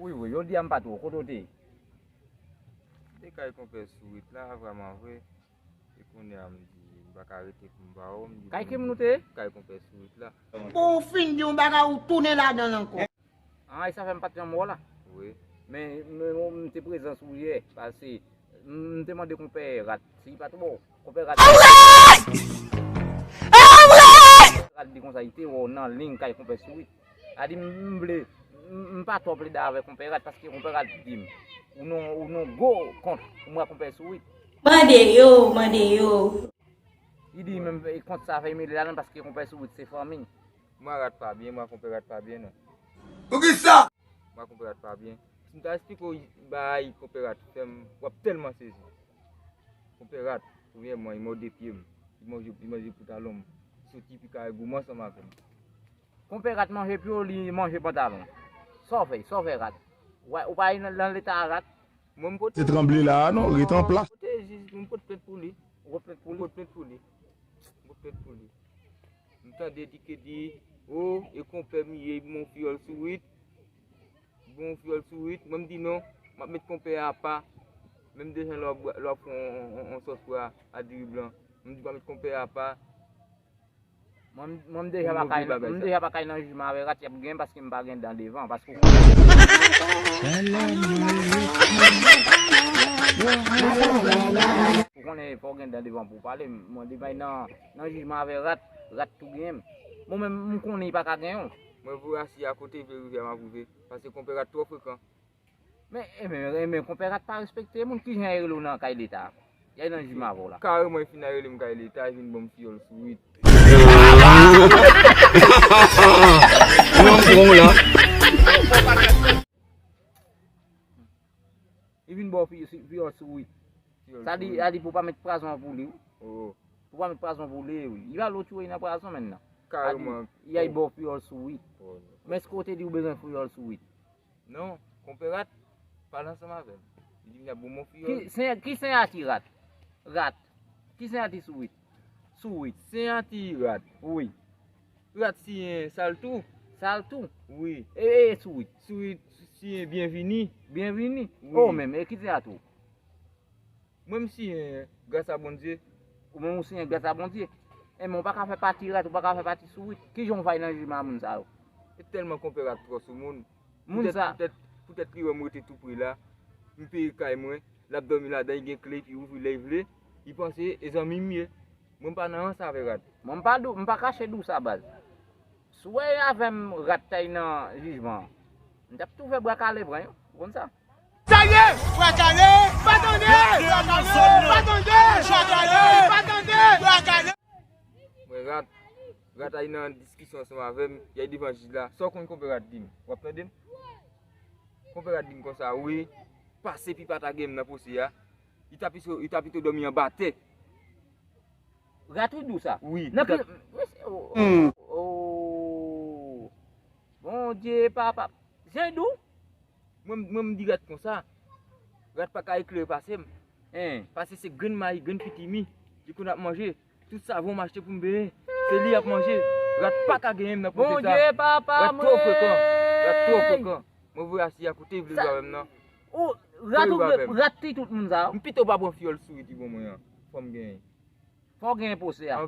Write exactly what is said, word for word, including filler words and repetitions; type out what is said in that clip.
Wi, wi, jodi a m pa twò. Kote w te ye? M te kay konpè Sourit la, vrèman vre. E kounye a m di, m pa ka rete pou m pa wè w. M di, Kay bon, ki moun ou te ye? Kay konpè Sourit la. Pou w fin di yon bagay, ou tounen ladan l ankò. Ah, e sa fè m pa t janm wè w la. Wi. Men, men, men m te prezan sou yè, paske m te mande konpè Rat, si li pa t wè w, konpè Rat. Rat di konsa, li te wè w nan liy kay konpè Sourit. A di m, m vle, m, m pa twò plede avèk konpè Rat, paske konpè Rat di m, ou nan, ou nan gwo kont, ou mwen konpè Sourit. Mande yo, mande yo. Li di menm e kont sa fè mele ladan paske konpè Sourit se fanmi. Mwa Rat pa byen, mwa konpè Rat pa byen non. Poukisa? Mwa konpè Rat pa byen. Si m ta esplike w bagay konpè Rat fè m, w ap tèlman sezi. Konpè Rat, premyèman, li mòde pye m. Li manje, li manje pantalon m. Soti pi kare goumen ansanm avè m. Konpè Rat manje pye w, li manje pantalon. Sa w fè, sa w fè Rat? Ou pa, ou pa nan, nan leta a Rat? Mwen m pote. Se tranble la a non, rete an plas. Pote jis, mwen pote plent pou li. Ou pot plent pou Mwen li? pote plent pou li. Mwen pote plent pou li. M tande di ke di, o, e konpè m ye, bon fiyòl Sourit. Bon fiyòl Sourit. Mwen m di non, m ap met konpè a apa. Menm dejan lè w ap, lè w ap fè yon, yon, yon sòs pou a, a diri blan. M di m ap met konpè a apa. Mwen, mwen m deja pa kay, m deja pa kay nan jijman avè Rat, y ap gen paske m pa gen dan devan, paske ou konnen fò w gen dan devan pou w pale, mwen deja nan, nan jijman avè Rat, Rat tou genyen m. Mwen menm, m konnen li pa ka genyen w. Mwen voye asize akote, vle rive a m ap rive, paske konpè Rat twò frekan. Men, men, men konpè Rat pa respekte moun, kijan y rele w nan kay leta? Y al nan jijman avè w la. Kareman, li fin al rele m kay leta, li vin ban m fiyòl Sourit. Li vin ba w fiyòl Sourit. Sa di, sa di pou w pa met pwazon pou li wi. Pou w pa met pwazon pou li wi. Li pa lòt wi nan pwazon menm nan. Kareman. Y al ba w fiyòl Sourit. Men èske w te di w bezwen fiyòl Sourit? Non, konpè Rat pale ansanm avè m. Li di m y ap bon bon fiyòl. Ki sen, ki sen a ti Rat? Rat. Ki sen a ti Sourit? Sourit. Sen a ti Rat. Wi. Rat siyen Saltou. Saltou? Wi. E, e Sourit? Sourit siyen Byenvini. Byenvini? Wi. O menm, e ki sen a tou? Mwen m siyen gras a Bondye. Ou menm ou siyen gras a Bondye. E men ou pa ka fè pati Rat, ou pa ka fè pati Sourit. Kijan w fè nan jijman a moun sa yo? E tèlman konpè Rat twò sou moun. Moun sa. Poutèt, poutèt li wè m rete tou pre la. M peye kay mwen. L ap dòmi ladan, li gen kle, epi ouvri lè l vle. Li panse e zanmi m ye. Mwen m pa nan rans avè Rat. Mwen m pa di w, m pa kache di w sa baz. Si w wè avè m Rat t al nan jijman an, m t ap tou fè bwa kale pran yo. Ou konn sa? Sa ye? Bwa kale! Pa tande! Bwa kale! Pa tande! Bwa kale! Pa tande! Bwa kale! Mwen Rat, Rat al nan diskisyon ansanm avè m, y al devan jij la. Sa w konn konpè Rat di m? W ap tande m? Konpè Rat di m konsa, wi, pase pi pa ta gen m nan pwosè a. Li ta pito, li ta pito dòmi anba tè. Rat wi di w sa? Wi. Nan ki, o, o, o. Bondye papa. Jan di w? Mwen, mwen m di Rat konsa. Rat pa ka eklere pase m. Paske se grenn mayi, grenn pitimi li konn ap manje. Tout savon m achte pou m benyen, se li y ap manje. Rat pa ka genyen m nan pwosè sa. Bondye papa mwen. Rat twò frekan. Rat twò frekan. Mwen voye asize akote, vle rive avè m nan. Ou, Rat ou vle, Rat ti tout moun sa yo? M pito pa pran fiyòl Sourit li ban mwen an. Fò m genyen. Fò w genyen pwosè a.